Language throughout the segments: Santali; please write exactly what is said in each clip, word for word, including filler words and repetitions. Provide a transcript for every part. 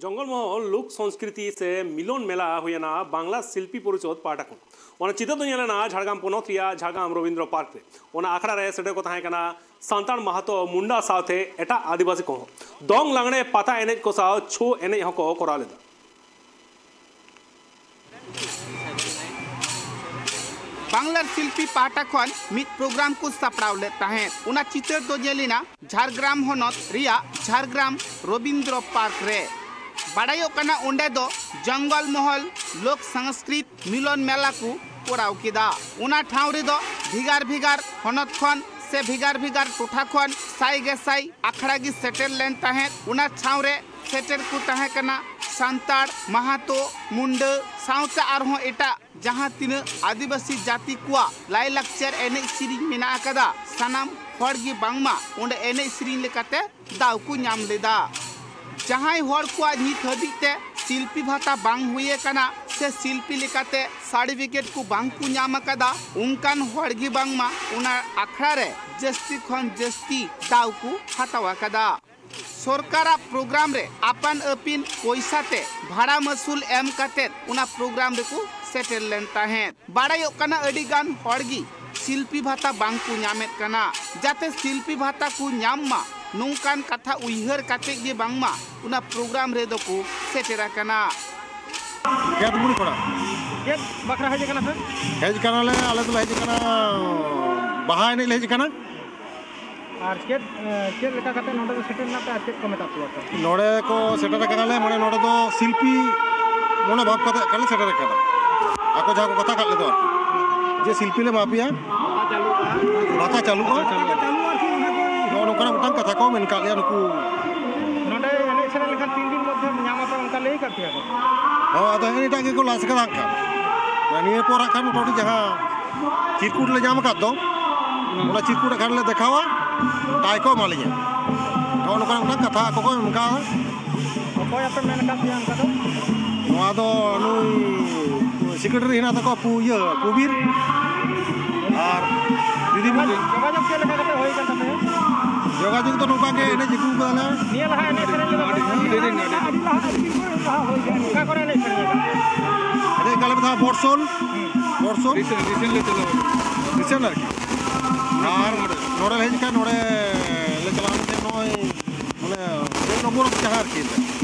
ᱡᱚᱝᱜᱚᱞ ᱢᱚᱦᱚᱞ ᱞᱳᱠ ᱥᱚᱝᱥᱠᱨᱤᱛᱤ ᱥᱮ ᱢᱤᱞᱚᱱ ᱢᱮᱞᱟ ᱦᱩᱭᱮᱱᱟ ᱵᱟᱝᱞᱟ ᱥᱤᱞᱯᱤ ᱯᱚᱨᱤᱥᱚᱫᱽ ᱯᱟᱦᱴᱟ ᱠᱷᱚᱱ᱾ ᱚᱱᱟ ᱪᱤᱛᱟᱹᱨ ᱫᱚ ᱧᱮᱞ ᱮᱱᱟ ᱡᱷᱟᱲᱜᱨᱟᱢ ᱯᱚᱱᱚᱛ ᱨᱮᱭᱟᱜ ᱡᱷᱟᱲᱜᱨᱟᱢ ᱨᱚᱵᱤᱱᱫᱨᱚ ᱯᱟᱨᱠ ᱨᱮ᱾ ᱚᱱᱟ ᱟᱠᱷᱲᱟ ᱨᱮ ᱥᱮᱴᱮᱨ ᱠᱚ ᱛᱟᱦᱮᱸ ᱠᱟᱱᱟ ᱥᱟᱱᱛᱟᱲ, ᱢᱟᱦᱟᱛᱚ, ᱢᱩᱱᱰᱟ ᱥᱟᱶᱛᱮ ᱮᱴᱟᱜ ᱟᱹᱫᱤᱵᱟᱹᱥᱤ ᱠᱚᱦᱚᱸ᱾ ᱫᱚᱝ, ᱞᱟᱜᱽᱬᱮ, ᱯᱟᱛᱟ ᱮᱱᱮᱡ ᱠᱚ ᱥᱟᱶ ᱪᱷᱳ ᱮᱱᱮᱡ ᱦᱚᱸᱠᱚ ᱠᱚᱨᱟᱣ ᱞᱮᱫᱟ᱾ ᱵᱟᱝᱞᱟᱨ ᱥᱤᱞᱯᱤ ᱯᱟᱦᱴᱟ ᱠᱷᱚᱱ ᱢᱤᱫ ᱯᱨᱳᱜᱨᱟᱢ ᱠᱚ ᱥᱟᱯᱲᱟᱣ ᱞᱮᱫ ᱛᱟᱦᱮᱸᱫ᱾ ᱚᱱᱟ ᱪᱤᱛᱟᱹᱨ ᱫᱚ ᱧᱮᱞ ᱮᱱᱟ ᱡᱷᱟᱲᱜᱨᱟᱢ ᱦᱚᱱᱚᱛ ᱨᱮᱭᱟᱜ ᱡᱷᱟᱲᱜᱨᱟᱢ ᱨᱚᱵᱤᱱᱫᱨᱚ ᱯᱟᱨᱠ ᱨᱮ᱾ ᱵᱟᱲᱟᱭᱚᱜ ᱠᱟᱱᱟ, ᱚᱸᱰᱮ ᱫᱚ ᱡᱚᱝᱜᱚᱞ ᱢᱚᱦᱚᱞ ᱞᱳᱠ ᱥᱚᱝᱥᱠᱨᱤᱛ ᱢᱤᱞᱚᱱ ᱢᱮᱞᱟ ᱠᱚ ᱠᱚᱨᱟᱣ ᱠᱮᱫᱟ᱾ ᱚᱱᱟ ᱴᱷᱟᱶ ᱨᱮᱫᱚ ᱵᱷᱮᱜᱟᱨ ᱵᱷᱮᱜᱟᱨ ᱦᱚᱱᱚᱛ ᱠᱷᱚᱱ ᱥᱮ ᱵᱷᱮᱜᱟᱨ ᱵᱷᱮᱜᱟᱨ ᱴᱚᱴᱷᱟ ᱠᱷᱚᱱ ᱥᱟᱭ ᱜᱮᱥᱟᱭ ᱟᱠᱷᱲᱟ ᱜᱮ ᱥᱮᱴᱮᱨ ᱞᱮᱱ ᱛᱟᱦᱮᱸᱫ᱾ ᱚᱱᱟ ᱴᱷᱟᱶ ᱨᱮ ᱥᱮᱴᱮᱨ ᱠᱚ ᱛᱟᱦᱮᱸ ᱠᱟᱱᱟ ᱥᱟᱱᱛᱟᱲ, ᱢᱟᱦᱟᱛᱚ, ᱢᱩᱱᱰᱟᱹ ᱥᱟᱶᱛᱮ ᱟᱨᱦᱚᱸ ᱮᱴᱟᱜ ᱡᱟᱦᱟᱸ ᱛᱤᱱᱟᱹᱜ ᱟᱹᱫᱤᱵᱟᱹᱥᱤ ᱡᱟᱹᱛᱤ ᱠᱚᱣᱟᱜ ᱞᱟᱭᱼᱞᱟᱠᱪᱟᱨ ᱮᱱᱮᱡ ᱥᱮᱨᱮᱧ ᱢᱮᱱᱟᱜ ᱟᱠᱟᱫᱟ, ᱥᱟᱱᱟᱢ ᱦᱚᱲ ᱜᱮ ᱵᱟᱝᱢᱟ ᱚᱸᱰᱮ ᱮᱱᱮᱡ ᱥᱮᱨᱮᱧ ᱞᱮᱠᱟᱛᱮ ᱫᱟᱣ ᱠᱚ ᱧᱟᱢ ᱞᱮᱫᱟ᱾ ᱡᱟᱦᱟᱸᱭ ᱦᱚᱲ ᱠᱚᱣᱟᱜ ᱱᱤᱛ ᱦᱟᱹᱵᱤᱡ ᱛᱮ ᱥᱤᱞᱯᱤ ᱵᱷᱟᱛᱟ ᱵᱟᱝ ᱦᱩᱭ ᱟᱠᱟᱱᱟ ᱥᱮ ᱥᱤᱞᱯᱤ ᱞᱮᱠᱟᱛᱮ ᱥᱟᱨᱴᱤᱯᱷᱤᱠᱮᱴ ᱠᱚ ᱵᱟᱝ ᱠᱚ ᱧᱟᱢ ᱟᱠᱟᱫᱟ, ᱚᱱᱠᱟᱱ ᱦᱚᱲ ᱜᱮ ᱵᱟᱝᱢᱟ ᱚᱱᱟ ᱟᱠᱷᱲᱟ ᱨᱮ ᱡᱟᱹᱥᱛᱤ ᱠᱷᱚᱱ ᱡᱟᱹᱥᱛᱤ ᱫᱟᱣ ᱠᱚ ᱦᱟᱛᱟᱣ ᱟᱠᱟᱫᱟ᱾ ᱥᱚᱨᱠᱟᱨᱟᱜ ᱯᱨᱳᱜᱨᱟᱢ ᱨᱮ ᱟᱯᱟᱱ ᱟᱹᱯᱤᱱ ᱯᱚᱭᱥᱟ ᱛᱮ ᱵᱷᱟᱲᱟ ᱢᱟᱹᱥᱩᱞ ᱮᱢ ᱠᱟᱛᱮᱫ ᱚᱱᱟ ᱯᱨᱳᱜᱨᱟᱢ ᱨᱮᱠᱚ ᱥᱮᱴᱮᱨ ᱞᱮᱱ ᱛᱟᱦᱮᱸᱫ᱾ ᱵᱟᱲᱟᱭᱚᱜ ᱠᱟᱱᱟ, ᱟᱹᱰᱤ ᱜᱟᱱ ᱦᱚᱲ ᱜᱮ ᱥᱤᱞᱯᱤ ᱵᱷᱟᱛᱟ ᱵᱟᱝ ᱠᱚ ᱧᱟᱢᱮᱫ ᱠᱟᱱᱟ᱾ ᱡᱟᱛᱮ ᱥᱤᱞᱯᱤ ᱵᱷᱟᱛᱟ ᱠᱚ ᱧᱟᱢ ᱢᱟ, ᱱᱚᱝᱠᱟᱱ ᱠᱟᱛᱷᱟ ᱩᱭᱦᱟᱹᱨ ᱠᱟᱛᱮᱫ ᱜᱮ ᱵᱟᱝᱢᱟ ᱚᱱᱟ ᱯᱨᱳᱜᱨᱟᱢ ᱨᱮᱫᱚ ᱠᱚ ᱥᱮᱴᱮᱨ ᱟᱠᱟᱱᱟ᱾ ᱠᱮᱛᱵᱩᱲᱤ ᱠᱷᱚᱲᱟ᱾ ᱪᱮᱫ ᱵᱟᱠᱷᱨᱟ ᱦᱮᱡ ᱟᱠᱟᱱᱟ ᱯᱮ? ᱦᱮᱡ ᱟᱠᱟᱱᱟᱞᱮ, ᱟᱞᱮ ᱫᱚᱞᱮ ᱦᱮᱡ ᱟᱠᱟᱱᱟ, ᱵᱟᱦᱟ ᱮᱱᱮᱡ ᱞᱮ ᱦᱮᱡ ᱟᱠᱟᱱᱟ᱾ ᱟᱨ ᱪᱮᱫ ᱮ, ᱪᱮᱫ ᱞᱮᱠᱟ ᱠᱟᱛᱮ ᱱᱚᱰᱮ ᱫᱚ ᱥᱮᱴᱮᱨ ᱮᱱᱟ ᱯᱮ ᱟᱨ ᱪᱮᱫ ᱠᱚ ᱢᱮᱛᱟᱜ ᱯᱮᱭᱟ ᱯᱮ? ᱱᱚᱰᱮ ᱠᱚ ᱥᱮᱴᱮᱨ ᱟᱠᱟᱱᱟᱞᱮ, ᱢᱟᱱᱮ ᱱᱚᱰᱮ ᱫᱚ ᱥᱤᱞᱯᱤ ᱢᱚᱱᱳᱵᱷᱟᱵ ᱠᱟᱛᱮ ᱟᱞᱮ ᱥᱮᱴᱮᱨ ᱟᱠᱟᱱᱟ᱾ ᱟᱠᱚ ᱡᱟᱦᱟᱸ ᱠᱚ ᱠᱟᱛᱷᱟ ᱠᱟᱜ ᱞᱮᱫᱟ ᱟᱨᱠᱤ, ᱡᱮ ᱥᱤᱞᱯᱤ ᱞᱮ ᱮᱢᱟ ᱯᱮᱭᱟ, ᱵᱷᱟᱛᱟ ᱪᱟᱹᱞᱩᱜᱼᱟ, ᱱᱚᱜᱼᱚ ᱱᱚᱝᱠᱟᱱᱟᱜ ᱢᱤᱫᱴᱟᱝ ᱠᱟᱛᱷᱟ ᱠᱚ ᱢᱮᱱ ᱠᱟᱜ ᱞᱮᱭᱟ ᱱᱩᱠᱩ᱾ ᱱᱚᱰᱮ ᱮᱱᱮᱡ ᱥᱮᱨᱮᱧ ᱞᱮᱠᱷᱟᱱ ᱛᱤᱱ ᱫᱤᱱ ᱢᱚᱫᱽᱫᱷᱮ ᱧᱟᱢ ᱟᱯᱮ ᱚᱱᱠᱟ ᱞᱟᱹᱭ ᱠᱟᱜ ᱯᱮᱭᱟ ᱠᱚ? ᱦᱚᱸ, ᱟᱫᱚ ᱦᱮᱸ, ᱮᱴᱟᱜ ᱜᱮᱠᱚ ᱞᱟᱥ ᱠᱟᱫᱟ ᱦᱟᱸᱜ ᱠᱷᱟᱱ᱾ ᱱᱤᱭᱟᱹ ᱯᱚᱨ ᱦᱟᱸᱜ ᱠᱷᱟᱱ ᱢᱚᱴᱟᱢᱩᱴᱤ ᱡᱟᱦᱟᱸ ᱪᱤᱨᱠᱩᱴ ᱞᱮ ᱧᱟᱢ ᱟᱠᱟᱫ ᱫᱚ, ᱚᱱᱟ ᱪᱤᱨᱠᱩᱴ ᱦᱟᱸᱜ ᱠᱷᱟᱱ ᱞᱮ ᱫᱮᱠᱷᱟᱣᱟ, ᱛᱟᱭ ᱠᱚ ᱮᱢᱟ ᱞᱤᱧᱟ᱾ ᱱᱚᱜᱼᱚ ᱱᱚᱝᱠᱟᱱᱟᱜ ᱢᱤᱫᱴᱟᱝ ᱠᱟᱛᱷᱟ ᱟᱠᱚ ᱠᱚ ᱮᱢ ᱠᱟᱜᱼᱟ᱾ ᱚᱠᱚᱭ ᱟᱯᱮ ᱢᱮᱱ ᱟᱠᱟᱫ ᱯᱮᱭᱟ ᱚᱱᱠᱟ ᱫᱚ? ᱱᱚᱣᱟ ᱫᱚ ᱱᱩᱭ ᱥᱮᱠᱨᱮᱴᱟᱨᱤ ᱦᱮᱱᱟᱜ ᱛᱟᱠᱚᱣᱟ, ᱯᱩ-, ᱤᱭᱟᱹ, ᱯᱩᱵᱤᱨ ᱟᱨ ᱫᱤᱫᱤᱢᱩᱱᱤ᱾ ᱡᱳᱜᱟᱡᱳᱜᱽ ᱪᱮᱫ ᱞᱮᱠᱟ ᱠᱟᱛᱮ ᱦᱩᱭ ᱟᱠᱟᱱ ᱛᱟᱯᱮᱭᱟ? ᱡᱳᱜᱟᱡᱳᱜᱽ ᱫᱚ ᱱᱚᱝᱠᱟ ᱜᱮ ᱮᱱᱮᱡ ᱟᱹᱜᱩ ᱠᱟᱫᱟᱞᱮ᱾ ᱱᱤᱭᱟᱹ ᱞᱟᱦᱟ ᱮᱱᱮᱡ ᱥᱮᱨᱮᱧ ᱞᱮᱫᱟ ᱯᱮ? ᱚᱠᱟ ᱠᱚᱨᱮ ᱮᱱᱮᱡ ᱥᱮᱨᱮᱧ ᱮᱫᱟ? ᱮᱱᱮᱡ ᱠᱟᱱᱟ ᱢᱤᱫ ᱫᱷᱟᱣ ᱵᱚᱨᱥᱚᱱ, ᱵᱚᱨᱥᱚᱱ᱾ ᱨᱤᱥᱮᱱᱴ, ᱨᱤᱥᱮᱱᱴ ᱞᱮ ᱪᱟᱞᱟᱣ ᱠᱟᱱᱟ᱾ ᱨᱤᱥᱮᱱᱴ ᱟᱨᱠᱤ᱾ ᱟᱨ ᱱᱚᱰᱮ ᱞᱮ ᱦᱮᱡ ᱠᱟᱱ, ᱱᱚᱰᱮ ᱞᱮ ᱪᱟᱞᱟᱣ ᱞᱮᱱ ᱛᱟᱦᱮᱸᱫ, ᱱᱚᱜᱼᱚᱭ ᱢᱟᱱᱮ ᱯᱮ ᱱᱚᱢᱵᱚᱨ ᱡᱟᱦᱟᱸ ᱟᱨᱠᱤ᱾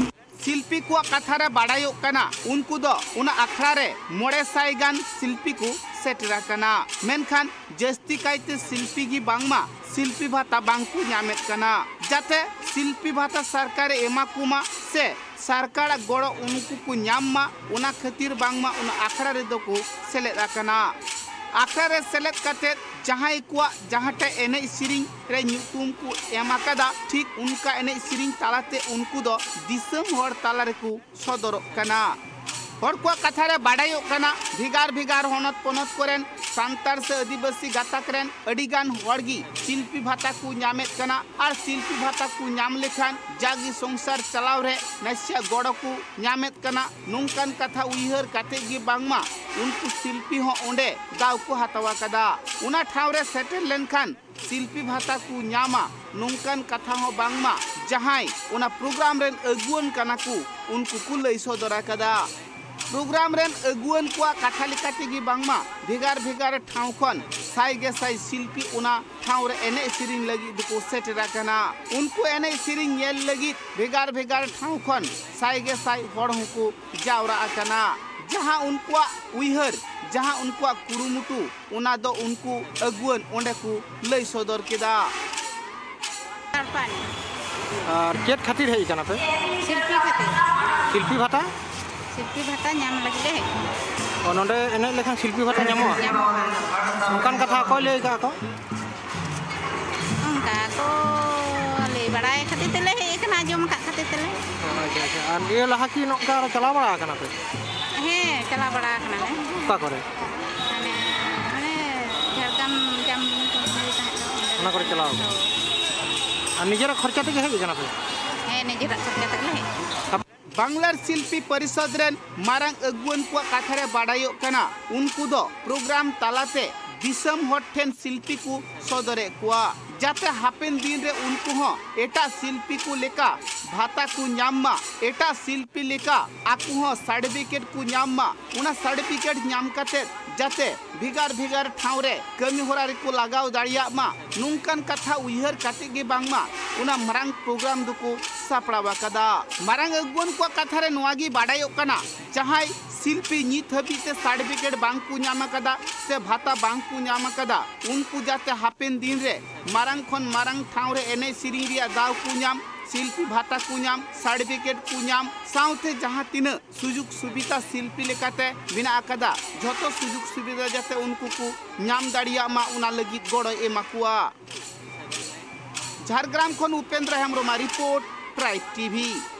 ᱥᱤᱞᱯᱤ ᱠᱚᱣᱟᱜ ᱠᱟᱛᱷᱟ ᱨᱮ ᱵᱟᱰᱟᱭᱚᱜ ᱠᱟᱱᱟ, ᱩᱱᱠᱩ ᱫᱚ ᱚᱱᱟ ᱟᱠᱷᱲᱟ ᱨᱮ ᱢᱚᱬᱮ ᱥᱟᱭ ᱜᱟᱱ ᱥᱤᱞᱯᱤ ᱠᱚ ᱥᱮᱴᱮᱨ ᱟᱠᱟᱱᱟ᱾ ᱢᱮᱱᱠᱷᱟᱱ ᱡᱟᱹᱥᱛᱤ ᱠᱟᱭᱛᱮ ᱥᱤᱞᱯᱤ ᱜᱮ ᱵᱟᱝᱢᱟ ᱥᱤᱞᱯᱤ ᱵᱷᱟᱛᱟ ᱵᱟᱝ ᱠᱚ ᱧᱟᱢᱮᱫ ᱠᱟᱱᱟ᱾ ᱡᱟᱛᱮ ᱥᱤᱞᱯᱤ ᱵᱷᱟᱛᱟ ᱥᱚᱨᱠᱟᱨᱮ ᱮᱢᱟ ᱠᱚᱢᱟ ᱥᱮ ᱥᱚᱨᱠᱟᱨᱟᱜ ᱜᱚᱲᱚ ᱩᱱᱠᱩ ᱠᱚ ᱧᱟᱢ ᱢᱟ, ᱚᱱᱟ ᱠᱷᱟᱹᱛᱤᱨ ᱵᱟᱝᱢᱟ ᱚᱱᱟ ᱟᱠᱷᱲᱟ ᱨᱮᱫᱚ ᱠᱚ ᱥᱮᱞᱮᱫ ᱟᱠᱟᱱᱟ᱾ ᱟᱠᱷᱲᱟ ᱨᱮ ᱥᱮᱞᱮᱫ ᱠᱟᱛᱮ ᱡᱟᱦᱟᱸᱭ ᱠᱚᱣᱟᱜ ᱡᱟᱦᱟᱸᱴᱟᱜ ᱮᱱᱮᱡ ᱥᱮᱨᱮᱧ ᱨᱮ ᱧᱩᱛᱩᱢ ᱠᱚ ᱮᱢ ᱟᱠᱟᱫᱟ, ᱴᱷᱤᱠ ᱚᱱᱠᱟ ᱮᱱᱮᱡ ᱥᱮᱨᱮᱧ ᱛᱟᱞᱟᱛᱮ ᱩᱱᱠᱩ ᱫᱚ ᱫᱤᱥᱚᱢ ᱦᱚᱲ ᱛᱟᱞᱟ ᱨᱮᱠᱚ ᱥᱚᱫᱚᱨᱚᱜ ᱠᱟᱱᱟ᱾ ᱦᱚᱲ ᱠᱚᱣᱟᱜ ᱠᱟᱛᱷᱟ ᱨᱮ ᱵᱟᱰᱟᱭᱚᱜ ᱠᱟᱱᱟ, ᱵᱷᱮᱜᱟᱨ ᱵᱷᱮᱜᱟᱨ ᱦᱚᱱᱚᱛ ᱯᱚᱱᱚᱛ ᱠᱚᱨᱮᱱ ᱥᱟᱱᱛᱟᱲ ᱥᱮ ᱟᱹᱫᱤᱵᱟᱹᱥᱤ ᱜᱟᱛᱟᱠ ᱨᱮᱱ ᱟᱹᱰᱤᱜᱟᱱ ᱦᱚᱲ ᱜᱮ ᱥᱤᱞᱯᱤ ᱵᱷᱟᱛᱟ ᱠᱚ ᱧᱟᱢᱮᱫ ᱠᱟᱱᱟ᱾ ᱟᱨ ᱥᱤᱞᱯᱤ ᱵᱷᱟᱛᱟ ᱠᱚ ᱧᱟᱢ ᱞᱮᱠᱷᱟᱱ ᱡᱟᱜᱮ ᱥᱚᱝᱥᱟᱨ ᱪᱟᱞᱟᱣ ᱨᱮ ᱱᱟᱥᱮᱭᱟᱜ ᱜᱚᱲᱚ ᱠᱚ ᱧᱟᱢᱮᱫ ᱠᱟᱱᱟ᱾ ᱱᱚᱝᱠᱟᱱ ᱠᱟᱛᱷᱟ ᱩᱭᱦᱟᱹᱨ ᱠᱟᱛᱮ ᱜᱮ ᱵᱟᱝᱢᱟ ᱩᱱᱠᱩ ᱥᱤᱞᱯᱤ ᱦᱚᱸ ᱚᱸᱰᱮ ᱫᱟᱣ ᱠᱚ ᱦᱟᱛᱟᱣ ᱟᱠᱟᱫᱟ᱾ ᱚᱱᱟ ᱴᱷᱟᱶ ᱨᱮ ᱥᱮᱴᱮᱨ ᱞᱮᱱᱠᱷᱟᱱ ᱥᱤᱞᱯᱤ ᱵᱷᱟᱛᱟ ᱠᱚ ᱧᱟᱢᱟ, ᱱᱚᱝᱠᱟᱱ ᱠᱟᱛᱷᱟ ᱦᱚᱸ ᱵᱟᱝᱢᱟ ᱡᱟᱦᱟᱸᱭ ᱚᱱᱟ ᱯᱨᱳᱜᱨᱟᱢ ᱨᱮᱱ ᱟᱹᱜᱩᱣᱟᱹᱱ ᱠᱟᱱᱟ ᱠᱚ, ᱩᱱᱠᱩ ᱠᱚ ᱞᱟᱹᱭ ᱥᱚᱫᱚᱨ ᱟᱠᱟᱫᱟ᱾ ᱯᱨᱳᱜᱨᱟᱢ ᱨᱮᱱ ᱟᱹᱜᱩᱣᱟᱹᱱ ᱠᱚᱣᱟᱜ ᱠᱟᱛᱷᱟ ᱞᱮᱠᱟ ᱛᱮᱜᱮ ᱵᱟᱝᱢᱟ ᱵᱷᱮᱜᱟᱨ ᱵᱷᱮᱜᱟᱨ ᱴᱷᱟᱶ ᱠᱷᱚᱱ ᱥᱟᱭ ᱜᱮ ᱥᱟᱭ ᱥᱤᱞᱯᱤ ᱚᱱᱟ ᱴᱷᱟᱶ ᱨᱮ ᱮᱱᱮᱡ ᱥᱮᱨᱮᱧ ᱞᱟᱹᱜᱤᱫ ᱫᱚᱠᱚ ᱥᱮᱴᱮᱨ ᱟᱠᱟᱱᱟ᱾ ᱩᱱᱠᱩ ᱮᱱᱮᱡ ᱥᱮᱨᱮᱧ ᱧᱮᱞ ᱞᱟᱹᱜᱤᱫ ᱵᱷᱮᱜᱟᱨ ᱵᱷᱮᱜᱟᱨ ᱴᱷᱟᱶ ᱠᱷᱚᱱ ᱥᱟᱭ ᱜᱮ ᱥᱟᱭ ᱦᱚᱲ ᱦᱚᱸᱠᱚ ᱡᱟᱣᱨᱟ ᱟᱠᱟᱱᱟ᱾ ᱡᱟᱦᱟᱸ ᱩᱱᱠᱩᱣᱟᱜ ᱩᱭᱦᱟᱹᱨ, ᱡᱟᱦᱟᱸ ᱩᱱᱠᱩᱣᱟᱜ ᱠᱩᱨᱩᱢᱩᱴᱩ, ᱚᱱᱟ ᱫᱚ ᱩᱱᱠᱩ ᱟᱹᱜᱩᱣᱟᱹᱱ ᱚᱸᱰᱮ ᱠᱚ ᱞᱟᱹᱭ ᱥᱚᱫᱚᱨ ᱠᱮᱫᱟ᱾ ᱛᱟᱲᱯᱟᱱ᱾ ᱟᱨ ᱪᱮᱫ ᱠᱷᱟᱹᱛᱤᱨ ᱦᱮᱡ ᱟᱠᱟᱱᱟ ᱯᱮ? ᱥᱤᱞᱯᱤ ᱠᱷᱟᱹᱛᱤᱨ᱾ ᱥᱤᱞᱯᱤ ᱵᱷᱟᱛᱟ? ᱥᱤᱞᱯᱤ ᱵᱷᱟᱛᱟ ᱧᱟᱢ ᱞᱟᱹᱜᱤᱫ ᱞᱮ ᱦᱮᱡ ᱟᱠᱟᱱᱟ᱾ ᱚ, ᱱᱚᱰᱮ ᱮᱱᱮᱡ ᱞᱮᱠᱷᱟᱱ ᱥᱤᱞᱯᱤ ᱵᱷᱟᱛᱟ ᱧᱟᱢᱚᱜᱼᱟ? ᱧᱟᱢᱚᱜᱼᱟ᱾ ᱚᱱᱠᱟᱱ ᱠᱟᱛᱷᱟ ᱚᱠᱚᱭ ᱞᱟᱹᱭ ᱟᱠᱟᱫ ᱠᱚ? ᱚᱱᱠᱟ ᱠᱚ ᱞᱟᱹᱭ ᱵᱟᱲᱟᱭ ᱠᱷᱟᱹᱛᱤᱨ ᱛᱮᱞᱮ ᱦᱮᱡ ᱟᱠᱟᱱᱟ, ᱟᱸᱡᱚᱢ ᱟᱠᱟᱫ ᱠᱷᱟᱹᱛᱤᱨ ᱛᱮᱞᱮ᱾ ᱚ, ᱟᱪᱪᱷᱟ, ᱟᱪᱪᱷᱟ᱾ ᱟᱨ ᱱᱤᱭᱟᱹ ᱞᱟᱦᱟ ᱠᱤ ᱱᱚᱝᱠᱟ ᱪᱟᱞᱟᱣ ᱵᱟᱲᱟ ᱟᱠᱟᱱᱟ ᱯᱮ? ᱦᱮᱸ, ᱪᱟᱞᱟᱣ ᱵᱟᱲᱟ ᱟᱠᱟᱱᱟᱞᱮ᱾ ᱚᱠᱟ ᱠᱚᱨᱮ? ᱦᱟᱱᱮ, ᱦᱟᱱᱮ ᱡᱷᱟᱲᱜᱨᱟᱢ ᱡᱟᱢ ᱛᱟᱦᱮᱸ ᱫᱚ, ᱚᱸᱰᱮ ᱚᱱᱟ ᱠᱚᱨᱮ ᱪᱟᱞᱟᱣ? ᱦᱳᱭ᱾ ᱟᱨ ᱱᱤᱡᱮᱨᱟᱜ ᱠᱷᱚᱨᱪᱟ ᱛᱮᱜᱮ ᱦᱮᱡ ᱟᱠᱟᱱᱟ ᱯᱮ? ᱦᱮᱸ, ᱱᱤᱡᱮᱨᱟᱜ ᱠᱷᱚᱨᱪᱟ ᱛᱮᱜᱮ ᱞᱮ ᱦᱮᱡ ᱟᱠᱟᱱᱟ᱾ ᱵᱟᱝᱞᱟᱨ ᱥᱤᱞᱯᱤ ᱯᱚᱨᱤᱥᱚᱫᱽ ᱨᱮᱱ ᱢᱟᱨᱟᱝ ᱟᱹᱜᱩᱣᱟᱹᱱ ᱠᱚᱣᱟᱜ ᱠᱟᱛᱷᱟ ᱨᱮ ᱵᱟᱰᱟᱭᱚᱜ ᱠᱟᱱᱟ, ᱩᱱᱠᱩ ᱫᱚ ᱯᱨᱳᱜᱨᱟᱢ ᱛᱟᱞᱟᱛᱮ ᱫᱤᱥᱚᱢ ᱦᱚᱲ ᱴᱷᱮᱱ ᱥᱤᱞᱯᱤ ᱠᱚ ᱥᱚᱫᱚᱨᱮᱫ ᱠᱚᱣᱟ᱾ ᱡᱟᱛᱮ ᱦᱟᱯᱮᱱ ᱫᱤᱱ ᱨᱮ ᱩᱱᱠᱩ ᱦᱚᱸ ᱮᱴᱟᱜ ᱥᱤᱞᱯᱤ ᱠᱚ ᱞᱮᱠᱟ ᱵᱷᱟᱛᱟ ᱠᱚ ᱧᱟᱢ ᱢᱟ, ᱮᱴᱟᱜ ᱥᱤᱞᱯᱤ ᱞᱮᱠᱟ ᱟᱠᱚ ᱦᱚᱸ ᱥᱟᱨᱴᱤᱯᱷᱤᱠᱮᱴ ᱠᱚ ᱧᱟᱢ ᱢᱟ᱾ ᱚᱱᱟ ᱥᱟᱨᱴᱤᱯᱷᱤᱠᱮᱴ ᱧᱟᱢ ᱠᱟᱛᱮ ᱡᱟᱛᱮ ᱵᱷᱮᱜᱟᱨ ᱵᱷᱮᱜᱟᱨ ᱴᱷᱟᱶ ᱨᱮ ᱠᱟᱹᱢᱤ ᱦᱚᱨᱟ ᱨᱮᱠᱚ ᱞᱟᱜᱟᱣ ᱫᱟᱲᱮᱭᱟᱜ ᱢᱟ, ᱱᱚᱝᱠᱟᱱ ᱠᱟᱛᱷᱟ ᱩᱭᱦᱟᱹᱨ ᱠᱟᱛᱮ ᱜᱮ ᱵᱟᱝᱢᱟ ᱚᱱᱟ ᱢᱟᱨᱟᱝ ᱯᱨᱳᱜᱨᱟᱢ ᱫᱚᱠᱚ ᱥᱟᱯᱲᱟᱣ ᱟᱠᱟᱫᱟ᱾ ᱢᱟᱨᱟᱝ ᱟᱹᱜᱩᱣᱟᱹᱱ ᱠᱚᱣᱟᱜ ᱠᱟᱛᱷᱟ ᱨᱮ ᱱᱚᱣᱟ ᱜᱮ ᱵᱟᱰᱟᱭᱚᱜ ᱠᱟᱱᱟ, ᱡᱟᱦᱟᱸᱭ ᱥᱤᱞᱯᱤ ᱱᱤᱛ ᱦᱟᱹᱵᱤᱡ ᱛᱮ ᱥᱟᱨᱴᱤᱯᱷᱤᱠᱮᱴ ᱵᱟᱝ ᱠᱚ ᱧᱟᱢ ᱟᱠᱟᱫᱟ ᱥᱮ ᱵᱷᱟᱛᱟ ᱵᱟᱝ ᱠᱚ ᱧᱟᱢ ᱟᱠᱟᱫᱟ, ᱩᱱᱠᱩ ᱡᱟᱛᱮ ᱦᱟᱯᱮᱱ ᱫᱤᱱ ᱨᱮ ᱢᱟᱨᱟᱝ ᱠᱷᱚᱱ ᱢᱟᱨᱟᱝ ᱴᱷᱟᱶ ᱨᱮ ᱮᱱᱮᱡ ᱥᱮᱨᱮᱧ ᱨᱮᱭᱟᱜ ᱫᱟᱣ ᱠᱚ ᱧᱟᱢ, ᱥᱤᱞᱯᱤ ᱵᱷᱟᱛᱟ ᱠᱚ ᱧᱟᱢ, ᱥᱟᱨᱴᱤᱯᱷᱤᱠᱮᱴ ᱠᱚ ᱧᱟᱢ, ᱥᱟᱶᱛᱮ ᱡᱟᱦᱟᱸ ᱛᱤᱱᱟᱹᱜ ᱥᱩᱡᱳᱜᱽ ᱥᱩᱵᱤᱫᱷᱟ ᱥᱤᱞᱯᱤ ᱞᱮᱠᱟᱛᱮ ᱢᱮᱱᱟᱜ ᱟᱠᱟᱫᱟ, ᱡᱷᱚᱛᱚ ᱥᱩᱡᱳᱜᱽ ᱥᱩᱵᱤᱫᱷᱟ ᱡᱟᱛᱮ ᱩᱱᱠᱩ ᱠᱚ ᱧᱟᱢ ᱫᱟᱲᱮᱭᱟᱜ ᱢᱟ, ᱚᱱᱟ ᱞᱟᱹᱜᱤᱫ ᱜᱚᱲᱚᱭ ᱮᱢᱟ ᱠᱚᱣᱟ᱾ ᱡᱷᱟᱲᱜᱨᱟᱢ ᱠᱷᱚᱱ ᱩᱯᱮᱱᱫᱨᱚ ᱦᱮᱢᱵᱨᱚᱢᱟᱜ ᱨᱤᱯᱳᱨᱴ, ᱴᱨᱟᱭᱤᱵᱽ ᱴᱤᱵᱷᱤ᱾